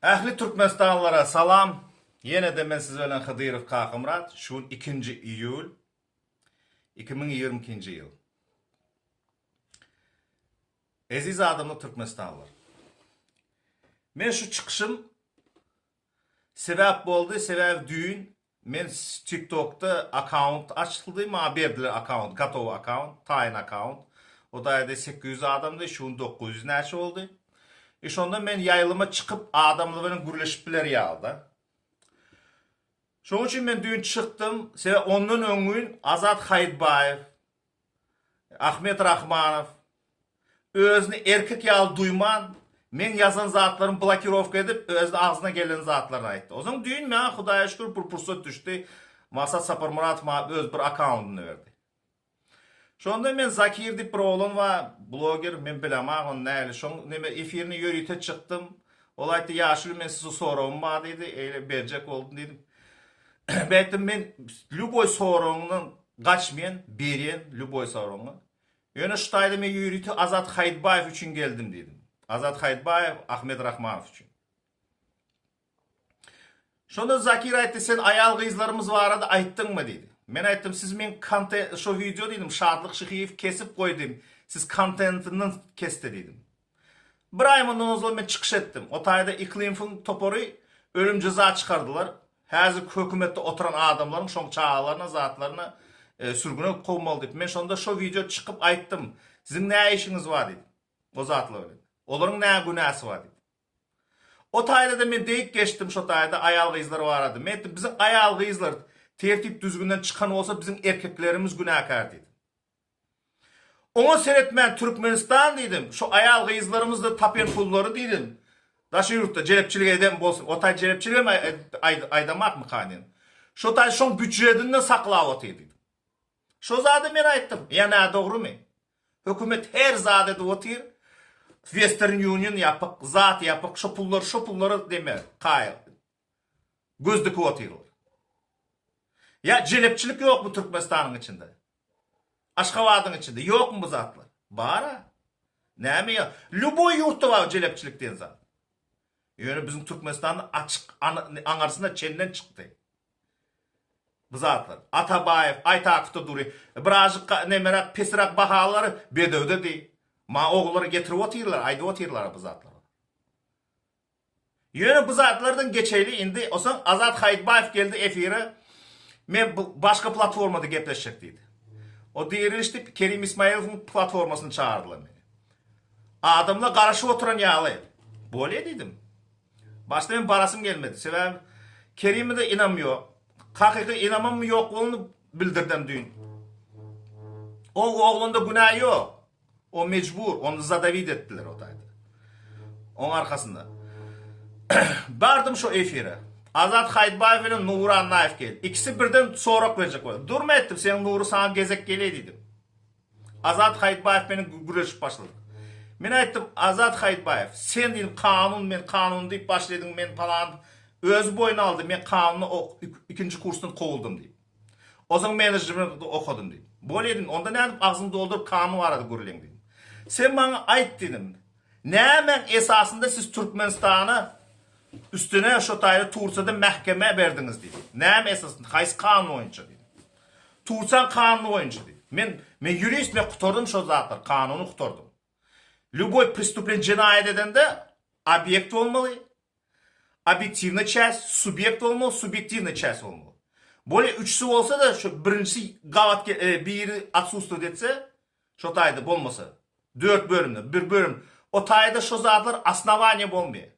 Ähli Türkmenistanlylara salam. Ýene-de men siz bilen Hydyrow Kakamyrat. Şu gün ikinji iýul 2022-nji ýyl. Eziz adamlar Türkmenistanlylar. Men şu çykyşym sebäp boldy, sebäbi düýn Men tiktokda akkaunt açyldy maňa berdiler akkaunt gatowy akkaunt taýyn akkaunt o daýada 800 adamdy şu gün 900 näçe boldy i şonda men ýaýlyma çykyp adamlar bilen gürleşip biler ýalyda şoň üçin men düýn çykdym sebäbi ondan öňňün Azat Haýytbaýew Ahmet Rahmanow özüni erkek ýaly duýman, meň ýazan zatlarymy blokirowka edip, özüni agzyna gelen zatlaryny aýtdy. Onsoň düýn maňa Hudaýa şükür bir pursat düşdi, Maksat Saparmuratow maňa öz bir akkaundyny berdi. Şonda men Zakir diýip bir oglan bar, bloger, men bilemok ony nähili, şoň neme efirine ýörite çykdym. Ol aýtdy, ýaşuly men size soragym bar diýdi, eýle berjek boldum diýdim. Men aýtdym, men lýuboý soragyňdan gaçmaýan, berýän lýuboý soragyňa. Ýöne şu taýda men ýörite Azat Haýytbaýew üçin geldim diýdim. Azat Haýytbaýew, Ahmet Rahmanow üçin. Şonda Zakir aýtdy, sen aýal-gyzlarymyz barada aýtdyňmy diýdi. Men aýtdym, siz meň konte şo wideo diýdim, Şatlyk Şyhyýew kesip goýdy, siz kontentinden kesdi diýdim. Bir aý mundan ozal men çykyş etdim. O taýda Yklymyň topary ölüm jeza çykardylar. Häzirki hökümetde oturan adamlaryň şoň çagalaryna zatlaryna sürgüne kowmaly diýip. Men şonda şo wideo çykyp aýtdym. Siziň nä işiňiz bar diýdim. O zatlar bilen. Olaryň nä günäsi bar diýdim. O taýda-da men deýik geçdim şo taýda aýal-gyzlar barada. Men aýtdym biziň aýal-gyzlar tertip düzgünden çykan bolsa biziň erkeklerimiz günäkär diýdim. Oňa seretmän Türkmenistan diýdim, şu aýal gyzlarymyzda tapýan pullary diýdim, daşary ýurtda jelepçilik eden bolsun, o taý jelepçiligem aýdamakmyka diýdim. Şo taý şoň býudjedinden saklap otyr diýdim. Şo zady men aýtdym, ýa nädogrymy? Hökümet her zat edip otyr, Western Union ýapyk, zat ýapyk, şo pullar şo pullara deme kaýyl. Göz dikip otyrlar. Ýa jelepçilik ýokmy Türkmenistanyň içinde? Aşgabadyň içinde ýokmy bu zatlar? Bar-a. Näme ýa? Lýuboý ýurtda bar jelepçilik diýen zat. Ýöne biziň Türkmenistanda açyk aňarsyna çenden çykdy. Bu zatlar. Atabaýew, Aýtakowda dury. Birazjyk nemeräk pesräk bahalary Bedewde-di. Maňa ogullary getirip otyrlar, aýdyp otyrlar bu zatlary. Ýöne bu zatlardan geçeýli indi osoň Azat Haýytbaýew geldi efire men bu başga platformada gepleşjek diýdi. O diriliş diýip Kerim Ismaýylowyň platformasyna çagyrdylar meni. Adamlar garaşyp oturan ýaly. Bolýa diýdim. Başda men barasym gelmedi. Sebäbi Kerime-de ynam ýok. Hakyky ynamym ýoklugyny bildirdim düýn. O oglanda günä ýok. O mejbur, ony zadawit etdiler o taýda. Oň arkasynda. Bardym şo efire. Azat Haýytbaýew bilen Nury Annaýew geldi. Ikisi birden sorag berjek boldy. Durma etdim, seň Nury saňa gezek geleý diýdim. Azat Haýytbaýew meniň gürleşip başladyk. Men aýtdym, Azat Haýytbaýew, sen diýdim kanun, men kanun diýip başladyň, men palan özi boýun aldy, men kanuny ikinji kursdan kowuldym diýip. Ozan menejment okadym diýip. Bolýa diýdim, onda nädip agzyňy dolduryp kanun barada gürleň diýdim. Sen maňa aýt diýdim. Nämäň esasynda siz Türkmenistana üstüne şo taýda Tursiýada mähkemä berdiňiz diýdim. Näme esasynda, haýsy kanun boýunça diýdim. Tursiýaň kanuny boýunça diýdim. Men men ýurist, men gutardym şo zatlary, kanuny gutardym. Lýuboý prestuplen jenaýat edende obýekt bolmaly, Obýektiwna çäst, subýekt bolmaly, subýektiwna çäst bolmaly. Bolýa üçüsi bolsa-da şu birinjisi gabat biri otsustwowat etse, şo taýda bolmasa, dört bölümde bir bölüm, o taýda şo zatlar osnowaniýa bolmaýar.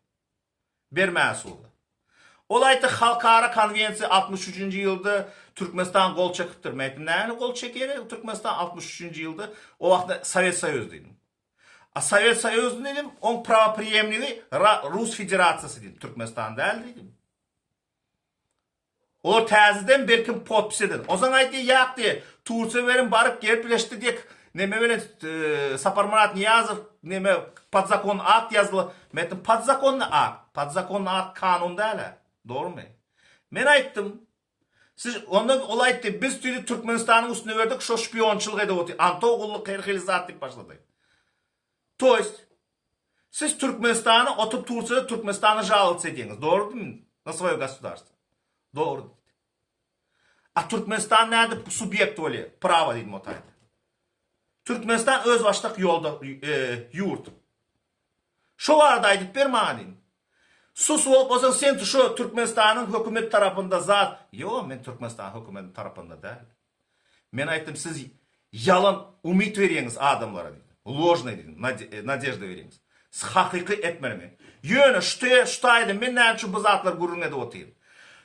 Bermäge suda. Ol aýtdy halkara konwensiýa 63-nji ýylda Türkmenistan gol çekipdir. Men aýtdym nähili gol çeker Türkmenistan 63-nji ýylda? O wagtda Sowet Soýuzy diýdim. A Sowet Soýuzy diýdim, oň prawopriýemnigi Rus Federasiýasy diýdim, Türkmenistan däl diýdim. Olar täzeden belkim podpis eder. Onsoň aýtdy, ýak diýe, Tursiýa bilen baryp gepleşdi diýek, neme bilen Saparmyrat Nyýazow neme podzakon akt ýazdylar. Men aýtdym, podzakonny akt, podzakonny akt kanun däl-ä, dogrumy? Men aýtdym, Siz onda ol aýtdy, biz tüýli Türkmenistanyň üstüne berdik, şo şpionçylyk edip otyr, anto gulluk her hili zat diýip başlady. To ýest, Siz Türkmenistana oturyp Tursiýada Türkmenistana žalowats edýäňiz. Dogry Na svoýo gosudarstvo. Dogry diýdi. A Türkmenistan nädip subýekt bolýar? Prawa diýdim o taýda. Türkmenistan özbaşdak ýolda ýurt. Şo barada aýdyp ber maňa diýdim. Sus bolup bolsaň sen şo Türkmenistanyň hökümet tarapynda zat. Ýok men Türkmenistanyň hökümeti tarapynda däl. Men aýtdym siz ýalan umyt berýäňiz adamlara diýdim. Ložnyý diýdim, nadežda berýäňiz. Siz hakyky etmeli men. Ýöne şu şu taýda men näme üçin bu zatlary gürrüň edip otyryn.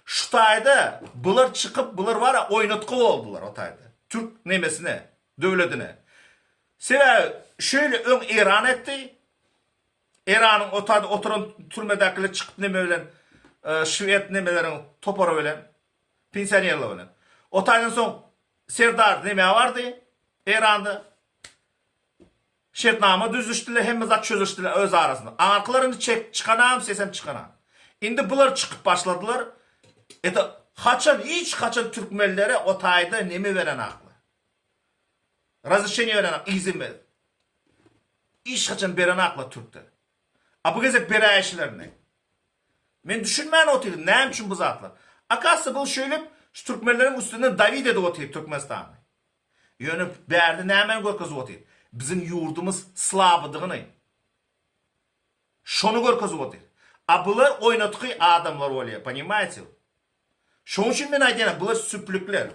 Şu taýda bular çykyp bular bara oýnatgy boldular o taýda. Türk nemesine, döwletine. Sebäbi şeýle öň Eýran etdi. Eýranyň o taýda oturan türmedäkiler çykyp neme bilen şwed nemeleriň topary bilen pensionerler bilen. O taýdan soň Serdar nämä bardy Eýranda? Şertnama düzüşdiler, hemme zat çözüşdiler öz arasynda. Aňyrkylar indi çek çykanam, sesem çykanam. Indi bular çykyp başladylar. Eta haçan hiç haçan türkmenlere o taýda neme beren akly. Razrešeniýe beren ak, izin ber. Hiç haçan beren akly türkler. A bu gezek beräýişlerini. Men düşünmän otyryn näme üçin bu zatlar. Akazsa bu şeýlip şu türkmenleriň üstünden dawid edip otyr Türkmenistany. Ýöne bärde nämäni görkezip otyr? Biziň ýurdumyz slabydygyny. Şony görkezip otyr. A bular oýnatgy adamlar bolýar, ponimaýte? Şoň üçin men aýdýan bular süplükler.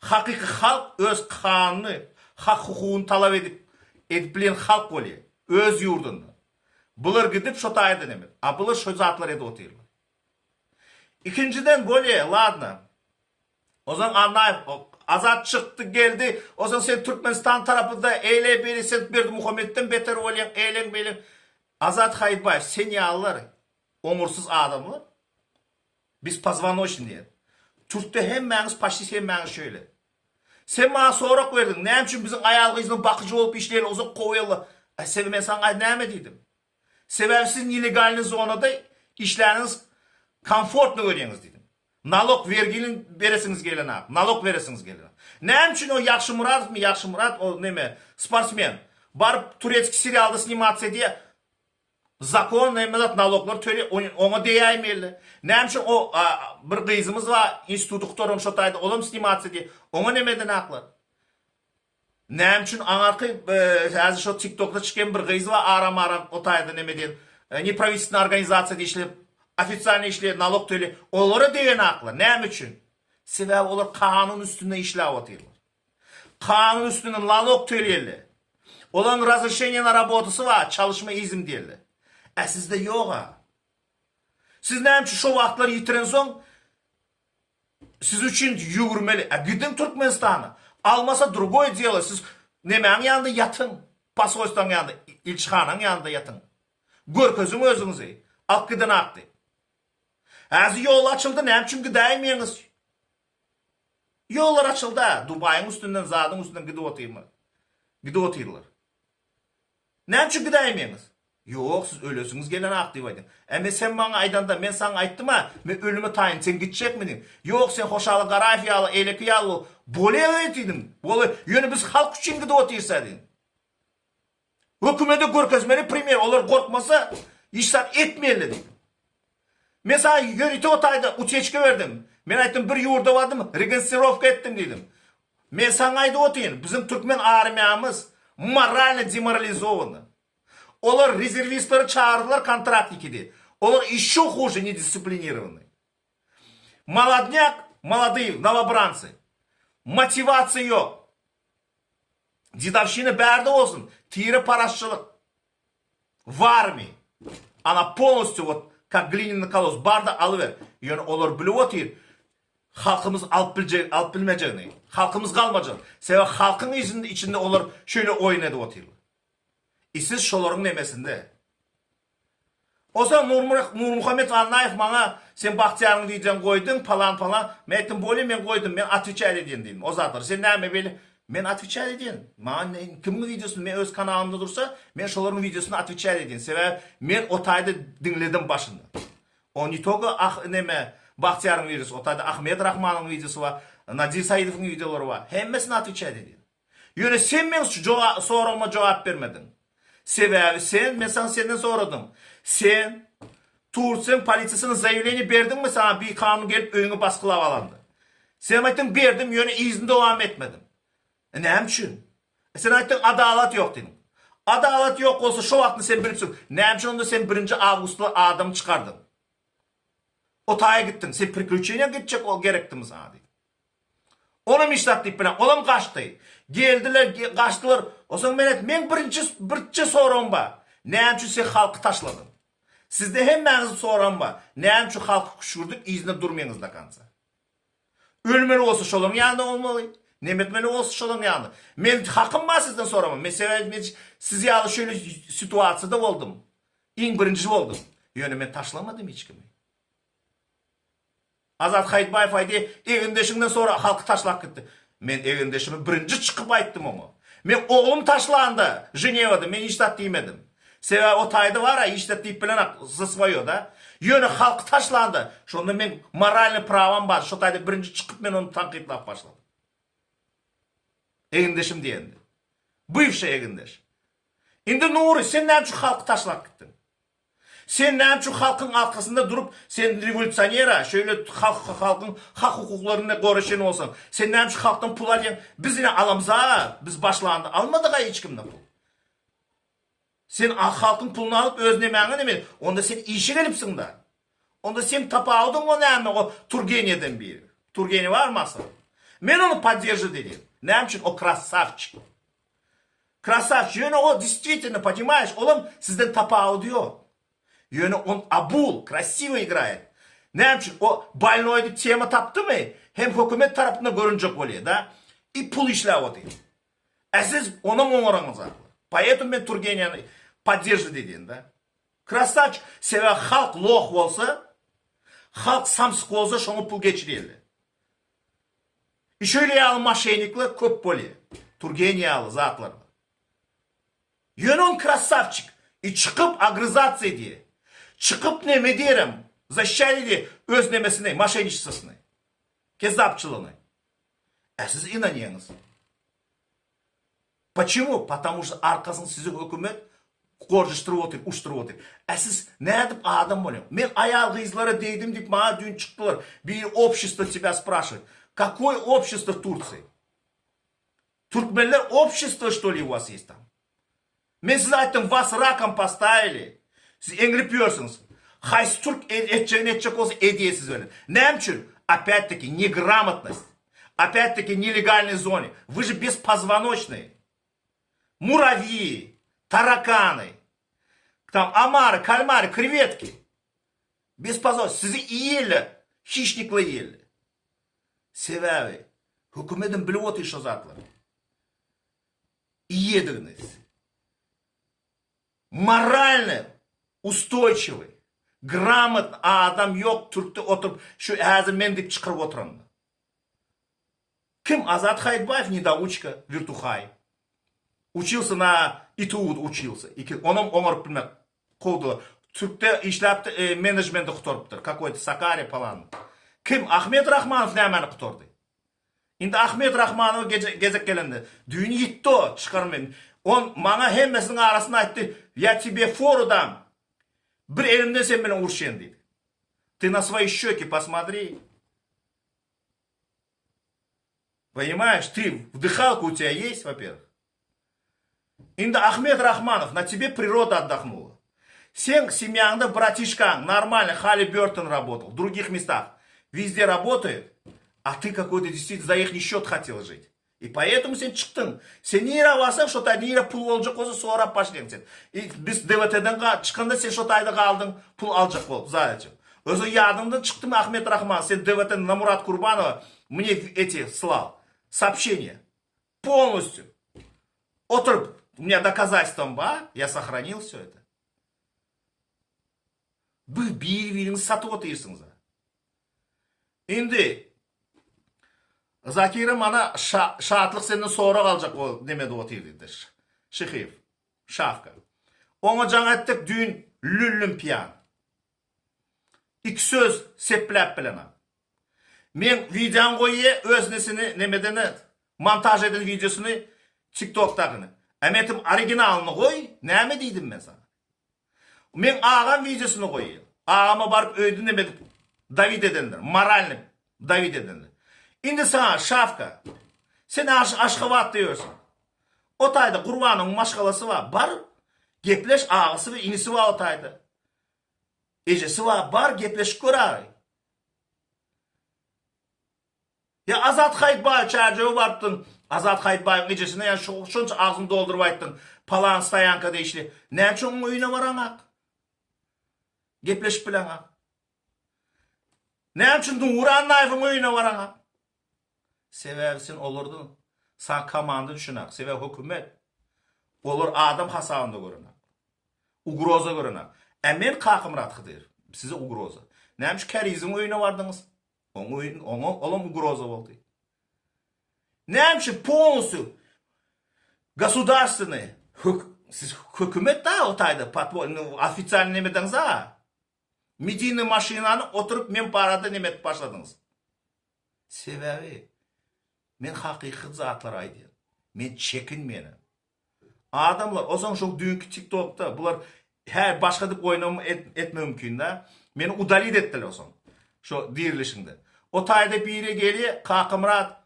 Hakyky halk öz kanyny, hak hukugyny talap edip edip bilen halk bolýar. Öz ýurdunda. Bular gidip şo taýda neme. A bular şo zatlary edip otyrlar. Ikinjiden bolýa, ladno. Ozan Annaýew Azat çykdy geldi. Ozan sen Türkmenistan tarapynda eýle beýle sen Berdimuhametden beter bolýaň eýleň beýleň. Azat Haýytbaýew sen ýalylar oňursyz adamlar. Bespozwonoçnyý diýen. Türkde hemmäňiz paçti hemmäňiz şeýle. Sen maňa sorak berdiň, näme üçin biziň aýal-gyzymyz bakyjy bolup işleýär uzak kowýarlar. Aý sebäbi men saňa aý näme diýdim. Sebäbi siz nelegalnyý zonada işläniňiz komfortno görýäňiz diýdim. Nalog wergini beresiňiz gelenok, nalog beresiňiz gelenok. Näme üçin o Ýagşymyradowmy Ýagşymyrat o neme sportsmen baryp turetskiý serialda snimatsiýa edýär. Zakon hemme zat naloglar töle oňa deýäýmeli. Näme üçin o bir gyzymyz bar instituty gutaran şo taýda olam snimatsiýa diýe oňa nemeden aklar. Näme üçin aňarky häzir şo tiktokda çykan bir gyz bar aram aram o taýda neme diýen nepravительственный organizasiýada işlep ofitsialnyý işleýär nalog töle olara degen aklar näme üçin? Sebäbi olar kanun üstünde işläp otyrlar. Kanun üstünde nalog töleýärler. Olaryň razrešeniýe na rabotasy bar, çalyşma izin diýerler. Ä sizde ýog-a. Siz näme üçin şo wagtlar ýitirensoň siz üçin ýüwürmeli. Ä gidiň Türkmenistana. Almasa drugoý delo siz nemäň ýanynda ýatyň. Posolstwaň ýanynda, ilçihanaň ýanynda ýatyň. Görkeziň özüňizi. Alyp giden akdy. Häzir ýol açyldy, näme üçin gidäýmeýäňiz? Ýollar açylda, Dubaýyň üstünden, zadyň üstünden gidip otyrmy? Gidip otyrlar. Näme üçin gidäýmeýäňiz? Ýok, siz ölesiňiz gelenak diýip aýdýan. Ä men sen maňa aýdanda, men saňa aýtdym-a, men ölüme taýyn, sen gitjekmi diýdim. Ýok, sen Hoşaly Garaýew ýaly, eýleki ýaly bol. Bolýa diýdim. Bolýa. Ýöne biz halk üçin gidip otyrys-a diýdim. Hökümede görkezmeli primer olar gorkmasa hiç zat etmeli diýip. Men saňa ýörite o taýda uteçka berdim. Men aýtdym bir ýurda bardym registrowka etdim diýdim. Men saňa aýdyp otyryn biziň türkmen armiýamyz moralno demoralizowany. Olar rezerwistleri çagyrdylar kontraktniki diýip. Olar işşo huje nedisiplinirowany. Molodnýak molodýe nowobrancy. Motiwasiýa ýok. Dedowşina bärde bolsun, tire parazçylyk w armii. Ona polnostýu wot kak glininy kolos barda alyber. Ýöne olar bilip otyr halkymyz alyp biljek alyp bilmejegini. Halkymyz galmajagyny. Sebäbi halkyň içinde olar şeýle oýun edip otyrlar. I siz şolaryň nemesinde. Onsoň Nurmuhammet Annaýew maňa sen Bagtyýaryň wideony goýduň palan palan. Men aýtdym bolýa men goýdum men otweçat edýän diýdim o zatlara. Sen näme beýle men otweçat edýän. Maňa kimiň wideosyny men öz kanalymda dursa men şolaryň wideosyny otweçat edýän. Sebäbi men o taýda diňledim başynda. O ne toga ah neme Bagtyýaryň wideosy o taýda Ahmet Rahmanyň wideosy bar, Nadir Saidowyň wideolary bar. Hemmesini otweçat edýän. Ýöne sen meň soragyma jogap bermediň. Sebäbi sen, men saňa senden soradym. Sen Tursiýaň polisiýasyna zaýawleniýe berdiňmi saňa bikanun gelip öýüňi basgylap alanda? Sen aýtdyň berdim ýöne yzyny dowam etmedim. E näme üçin? E sen aýtdyň adalat ýok diýdiň. Adalat ýok bolsa şo wagtny sen bilipsiň. Näme üçin onda sen birinji awgustda adam çykardyň? O taýa gitdiň. Sen priklýuçeniýa gitjek ol gerekdimi saňa diýdim. Onam hiç zat diýip bilen. Olam gaçdy. Geldiler, gaçdylar. Onsoň men aýtdym, meň birinji birje soragym bar. Näme üçin sen halky taşladyň? Sizde hemmäňiziň soragym bar. Näme üçin halky küşgürdip yzynda durmaýyňyz do konca? Ölmeli bolsa şolaryň ýanynda bolmaly. Neme etmeli bolsa şolaryň ýanynda. Men hakym bar sizden sorama. Men sebäbi men siz ýaly şeýle situasiýada boldum. Iň birinji boldum. Ýöne men taşlamadym hiç kimi. Azat Haýytbaýew aýdy, egindeşiňden sora halky taşlap gitdi. Men egindeşimi birinji çykyp aýtdym oňa. Men oglum taşlanda Ženewada men hiç zat diýmedim. Sebäbi o taýda bar-a hiç zat diýip bilenok za svoýo da. Ýöne halky taşlanda şonda meň moralnyý prawam bar şo taýda birinji çykyp men ony tankytlap başladym. Egindeşim diýende. Bywşy egindeş. Indi Nury sen näme üçin halky taşlap gitdiň? Sen näme üçin halkyň arkasynda durup, sen rewolýusionera, şeýle halk halkyň hak-hukuklaryny goreşen bolsaň, sen näme üçin halkdan pul alýaň? Biz ine alamza, biz başlanda almadyga hiç kimden pul. Sen halkyň puluny alyp öz nemäňe neme, onda sen işe gelipsiň-da. Onda seň tapawudyň o näme o Turgenýeden biri. Turgenýe barmy asyl? Men ony podderžiwt edýän. Näme üçin? O krassawçik. Krasavçik ýöne o distwitelno ponimaýeş olam sizden tapawudy ýok. Ýöne on abul krasiwo igraýet. Näme üçin o bolnoý diýip tema tapdymy hem hökümet tarapyndan görünjek bolýa da i pul işläp otyr. Ä siz onam oňaraňyzaklar. Poetum men Turgenýany podderžiwt edýän da. Krasavçik sebäbi halk loh bolsa halk samsyk bolsa şoňa pul geçirýärler. Şöyle ýaly moşennikler köp bolýa. Turgen ýaly zatlar. Ýöne on krassawçik. I çykyp ogryzatsa edýä. Çykyp neme diýerem, zaşçat edýä öz nemesini, moşenniçestwosyny. Kezzapçylygyny. Ä siz ynanýaňyz. Počemu? Потому что arkasyny sizi hökümet gorjuşdyryp otyr, uçduryp otyr. Ä siz nädip adam bolýaň? Men aýal gyzlara degdim diýip maňa düýn çykdylar. Biri общество тебя спрашивает. Какое общество в Турции? Türkmenler общество что ли у вас есть там? Men size aýtdym, вас раком поставили. Siz eňilip ýörsüňiz. Haýsy türk etjegini etjek bolsa edýär siz bilen. Näme üçin? Опять таки неграмотность. Опять таки нелегальной зоне. Вы же беспозвоночные. Муравьи, тараканы, там омары, кальмары, krevetki. Беспозвоночные. Sizi iýerler, hişnikler iýerler. Sebäbi hökümetem bilip otyr şo zatlary. Iýedigini. Moralny ustoýçiwy, gramotny adam ýok türkde oturyp şu häzir men diýip çykyryp oturanda. Kim Azat Haýytbaýew nedouçka, wirtuhaý. Učilsa na ITU-da učilsa. Iki onam oňaryp bilmek kowdular. Türkde işläpdi, menejmenti gutarypdyr. Kakoý-to Sakarýa palan. Kim Ahmet Rahmanow nämäni gutardy? Indi Ahmet Rahmanowa gezek gelende, düýn ýitdi o, çykarmaýyn. On maňa hemmesiniň arasynda aýtdy, Ýa tebe foru dam, bir elimden sen bilen uruşýan diýdi. Ty na svoýi şçöki posmodri. Ponimaýeş, ty wdyhalka u tebýa ýest, wa-perwyh. Indi Ahmet Rahmanow, na tebe priroda otdahnula. Seň semýaňda bratişkaň normalny Halliburton rabotal, w drugih mestah, wezde rabotaýet, a ty kakoý-to deýstwitelno za ihni şçot hotel žit. I poetomu sen çykdyň. Sen nirä barsaň şo taýda nirä pul boljak bolsa sorap başlaýaň sen. I biz DWT-den çykanda sen şo taýda galdyň pul aljak bolup zaýa etjek. Özüň ýadyňdan çykdymy Ahmet Rahmanow sen DWT-ni na Murat Kurbanowa mne eti slal soobşeniýe. Polnostýu. Oturyp, u menya dokazatelstwam bar, ýa sahranil wsё eto. Bu bir-biriňizi satyp otyrsyňyz-a. Indi Zakire mana Şatlyk senden sorag aljak bolup neme edip otyr diýdi. Şyhyýew. Şawka. Oňa jaň etdik düýn lüllüm piýan. Iki söz sepläp bilenok. Meň wideoň goýýa öz nesini nemedene montaž eden wideosyny tik tokdakyny. Ämetim originalyny goý, näme diýdim men saňa? Meň agam wideosyny goýýar. Agama baryp öýde neme edip dawit edenler, moralny dawit edenler. Indi saňa şafka. Sen Aşgabatda ýörsüň. O taýda Gurbanyň maşgalasy bar. Bar gepleş agasy we inisi bar o taýda. Ejesi bar, bar gepleşip gör agy. Ýa Azat Haýytbaýew Çärjewe barypdyň, Azat Haýytbaýewiň ejesine ýa şonça agzyňy dolduryp aýtdyň, palan stoýankada işle. Näme üçin oň öýüne baraňak? Gepleşip bileňak. Näme üçin Nury Annaýewiň öýüne baraňak? Sebäbi sen olardan saňa komanda düşenak. Sebäbi hökümet olar adam hasabynda görenak. Ugroza görenak. Ä men Kakamyrat Hydyrow size ugroza. Näme üçin Käriziň öýüne bardyňyz? Oň öýün, oňa olam ugroza boldy. Näme üçin polnusýu gosudarstwennyi hök, siz hökümet da o taýda patwo, nu, ofitsialnyý nemedeňiz-a. Mediynyý maşynany oturyp men barada neme edip başladyňyz. Sebäbi men hakyky zatlary aýdýan. Men çekinmeýänem. Adamlar ozaň şol düýnki tiktokda bular hä başga dip oýnam etme mümkin da. Meni udalit etdiler ozaň. Şo dirilişiňde. O taýda biri gelýä Kakamyrat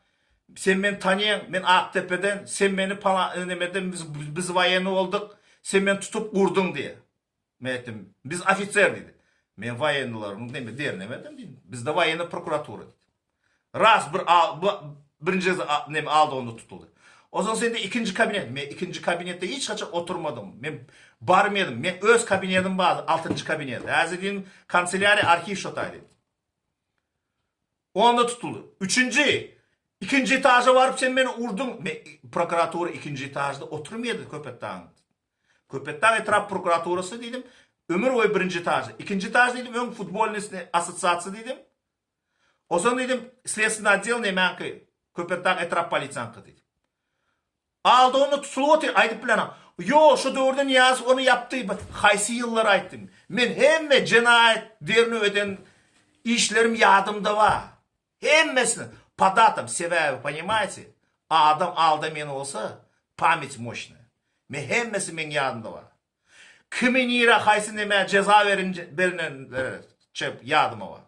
sen meni tanýaň men Akdepeden sen meni palan nemeden biz biz waýenny boldyk sen meni tutup urduň diýä. Men aýtdym biz ofiser diýdi. Men waýennylaryň neme dernemedim diýdim. Bizde waýenny prokuratura diýdim. Ras bir birinji gezek neme aldy onda tutuldy. Ozan sende ikinji kabinet. Men ikinji kabinetde hiç haçan oturmadym. Men barmadym. Men öz kabinetim bardy, altynjy kabinet. Häzir diýdim, kanselýariýa arhiw şo taýda diýdim. Onda tutuldy. Üçünji, ikinji etaža baryp sen meni urduň. Men prokuratura ikinji etažda oturmaýardy Köpetdagyň. Köpetdag etrap prokuraturasy diýdim. Ömür boýy birinji etažda. Ikinji etaž diýdim, öň futbolnyý assosiasiýa diýdim. Ozan diýdim, sledstwennyý otdel nemäňki, Köpetdag etrap polisiýaňky diýdim. Aldy ony tutulyp otyr, aýdyp bilenok. Ýo, şo döwürde Nyýazow ony ýapdy, haýsy ýyllar aýtdym. Men hemme jenaýat derňew eden işlerim ýadymda bar. Hemmesini po datam, sebäbi, ponimaýte, adam aldameni bolsa, pamýat moşnaýa. Men hemmesi meň ýadymda bar. Kimi nirä haýsy nämä jeza berilenleri ýadyma bar.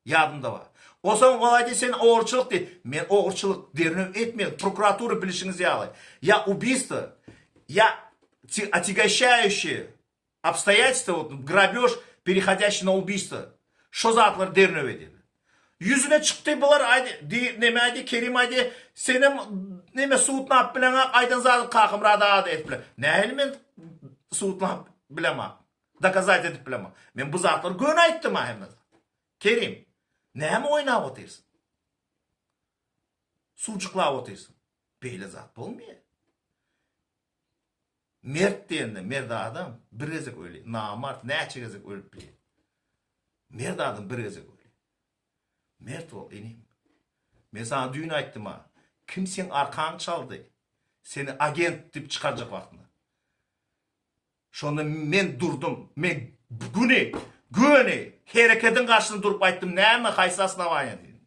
Ýadymda bar. Onsoň ol aýdýar sen ogurçylyk diýip. Men ogurçylyk derňew etmedim. Prokuratura bilişiňiz ýaly. Ýa ubiýstwo, ýa otягощaющие obstoýatelstwa, wot grabýož perehodýaşiý na ubiýstwo. Şo zatlary derňew edýärler. Ýüzüne çykdy bular aýdy di neme aýdy Kerim aýdy senem neme suwutnap bileňak aýdan zadyň Kakamyrat aga-da edip bilen. Nähili men suwutnap bilemak dokazat edip bilemak. Men bu zatlary göni aýtdym-a hemme zat. Kerim näme oýnap otyrsyň? Suwjuklap otyrsyň. Beýle zat bolmaýar. Mert diýende mert adam bir gezek ölýär. Namart näçe gezek ölüp bilýär. Mert adam bir gezek ölýär. Mert bol inim. Men saňa düýn aýtdym-a. Kim seň arkaňy çaldy? Seni agent diýip çykarjak wagtynda. Şonda men durdum. Men güni, göni herekediň garşysyna durup aýtdym, näme, haýsy osnowaniýa diýdim.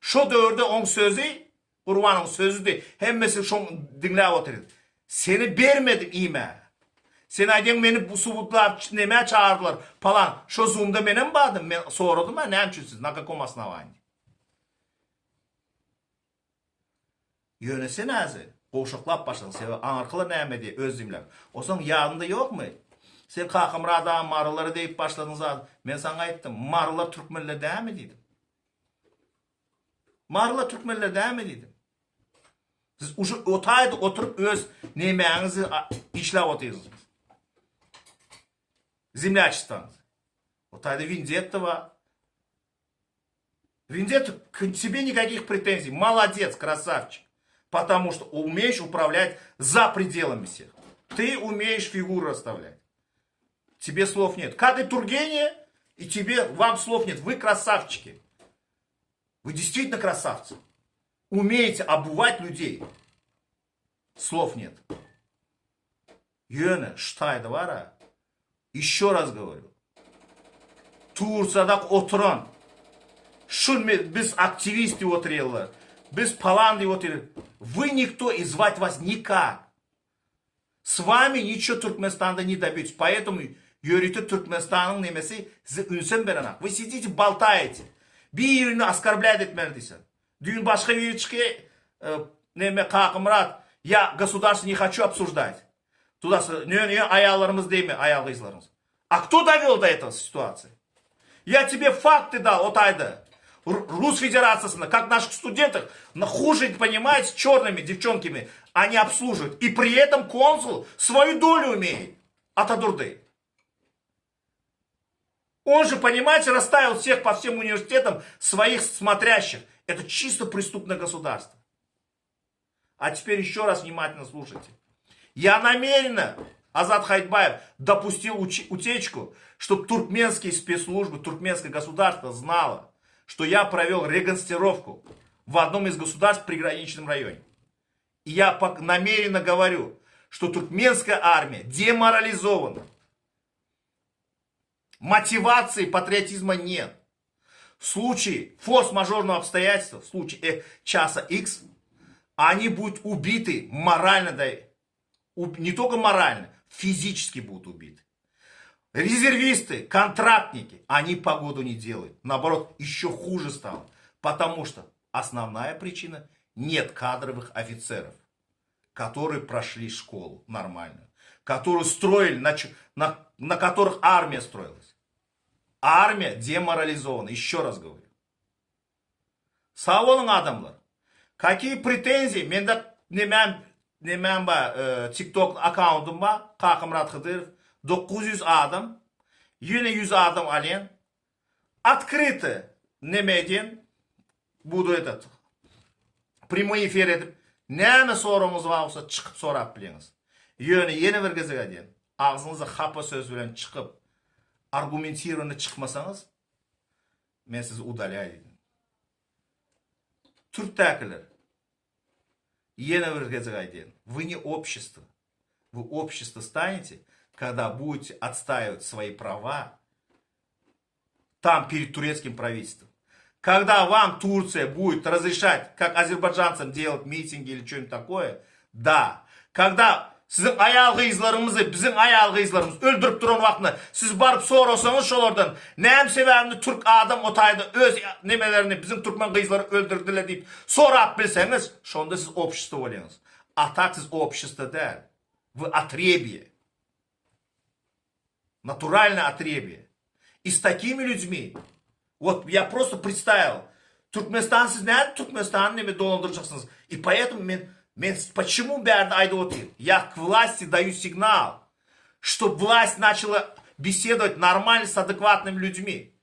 Şo döwürde oň sözi Gurbanyň sözüdi. Hemmesi şoň diňläp otyrdy. Seni bermedim iýmäge. Sen aýdýaň meni bu subutlap nämä çagyrdylar palan. Şo zoomda menem bardym. Men soradym-a näme üçin siz na kakom osnowaniýi. Ýöne sen häzir gowşaklap başladyň. Sebäbi aňyrkylar näme diýer öz diňläp. Onsoň ýadyňda ýokmy? Sen Kakamyrat aga marylara degip başladyň zat. Men saňa aýtdym. Marylar türkmenler dälmi diýdim. Marylar türkmenler dälmi diýdim. Siz uje o taýda oturyp öz nemäňizi işläp otyrsyňyz. Zemlyaçestwaňyzy. O taýda windetta bar. Windetta k тебе никаких претензий. Молодец, красавчик. Потому что умеешь управлять за пределами всех. Ты умеешь фигуру расставлять. Тебе слов нет. Как и Тургене, и тебе, вам слов нет. Вы красавчики. Вы действительно красавцы. Умеете обувать людей. Слов нет. Ýöne şu taýda bar-a, еще раз говорю, Tursiýada oturan, şu biz aktiwist diýip otyrýarlar, biz palan diýip otyr, вы никто и звать вас никак. S wami niço Türkmenistanda ne dobýetесь, poetomu ýörite Türkmenistanyň nemesi size ünsem berenak. Вы sidite boltaýete. Birini oskorblýat etmeli diýseň. Düýn başga biri çyky neme Kakymyrat ýa gosudarstwo ne haçu obsujdat. Tuda ne ne aýallarymyz diýme aýal gyzlarymyz. A kto dowel do этого situasiýa? Ýa tebe fakty dal o taýda. Rus federasiýasynda kak naših studentov хуже понимаете çornymi devçonkimi oni obsluživают i pri etom konsul svoju dolю imeýet Atadurdy. On же, понимаете, расставил всех по всем университетам своих смотрящих. Это чисто преступное государство. А теперь еще раз внимательно слушайте. Я намеренно, Азат Хайтбаев, допустил утечку, чтобы туркменские спецслужбы, туркменское государство знало, что я провел реконстировку в одном из государств в приграничном районе. И я намеренно говорю, что туркменская армия деморализована. Мотивации патриотизма нет. В случае форс-мажорного обстоятельства, в случае э, часа X, они будут убиты морально, да, не только морально, физически будут убиты. Резервисты, контрактники, они погоду не делают. Наоборот, еще хуже стало. Потому что основная причина – нет кадровых офицеров, которые прошли школу нормальную, которые строили, на, на, на которых армия строилась. Армия деморализована, еще раз говорю. Sag boluň adamlar. Какие претензии? Mende nemäm nemäm bar, e, TikTok akkauntym bar, Kakamyrat Hydyrow. 900 adam, ýene 100 adam alýan. Открыто neme edýän, budu этот primoý efir edip, näme soragyňyz bar bolsa çykyp sorap bilýäňiz. Ýöne ýene bir gezek aýdýan, agzyňyza hapa söz bilen çykyp, argumentirowany çykmasaňyz, men sizi udalýaý diýdim. Türkdäkiler, ýene bir gezek aýdýan, вы не общество. Вы общество станете, когда будете отстаивать свои права там перед турецким правительством. Когда вам Турция будет разрешать, как азербайджанцам делать митинги или что-нибудь такое, да. Когда siziň aýal gyzlaryňyzy biziň aýal gyzlarymyz öldürip duran wagtynda siz baryp sorasaňyz şolardan näme sebäbini türk adam o taýda öz nemelerini biziň türkmen gyzlary öldürdiler diýip sorap bilseňiz şonda siz общество bolýaňyz. A tak siz общество däl. Вы отребье. Naturalnyý otrебье. И с такими людьми, вот я просто представил, Türkmenistan siz nädip Türkmenistany neme dolandyrjaksyňyz? И поэтому men men почему bärde aýdyp otyryn? Я к власти даю signal, чтоб власть начала беседовать нормально с адекватными людьми.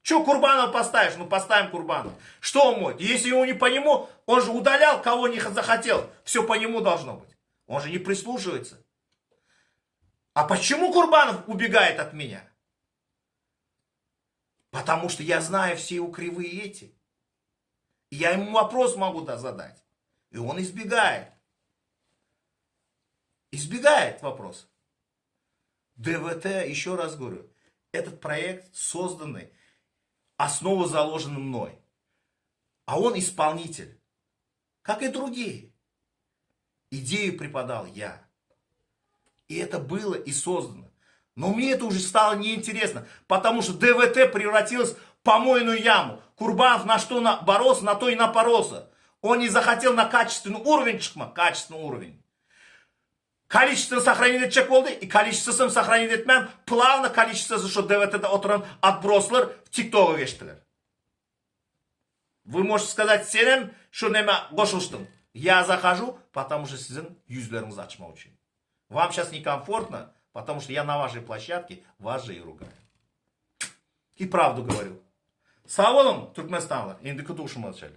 Че Курбанова поставишь? Ну поставим Курбанова. Что он может? Если ему не по нему, он же удалял, кого не захотел. Все по нему должно быть. Он же не прислушивается. А почему Курбанов убегает от меня? Потому что я знаю все его кривые эти. И я ему вопрос могу да, задать. И он избегает. Избегает вопрос. ДВТ, еще раз говорю, этот проект созданный, основа заложена мной. А он исполнитель, как и другие. Идею преподал я. И это было и создано. Но мне это уже стало неинтересно, потому что ДВТ превратилось в помойную яму. Курбанов на что на боролся, на то и напоролся. Он не захотел на качественный уровень çykmak, качественный уровень. Количествоны сохранить etjek boldy, и количествосын сохранить etmän, плавно количествосы şu ДВТ-de oturan отбросlar TikTok-a geçdiler. Вы можете сказать, senem şu neme goşulyşdyň. Я захожу, потому что siziň ýüzleriňizi açmak üçin. Вам сейчас некомфортно, потому что я на вашей площадке вас же и ругаю. И правду говорю. Sag boluň, Türkmenistanlylar. Indiki duşuşmaly.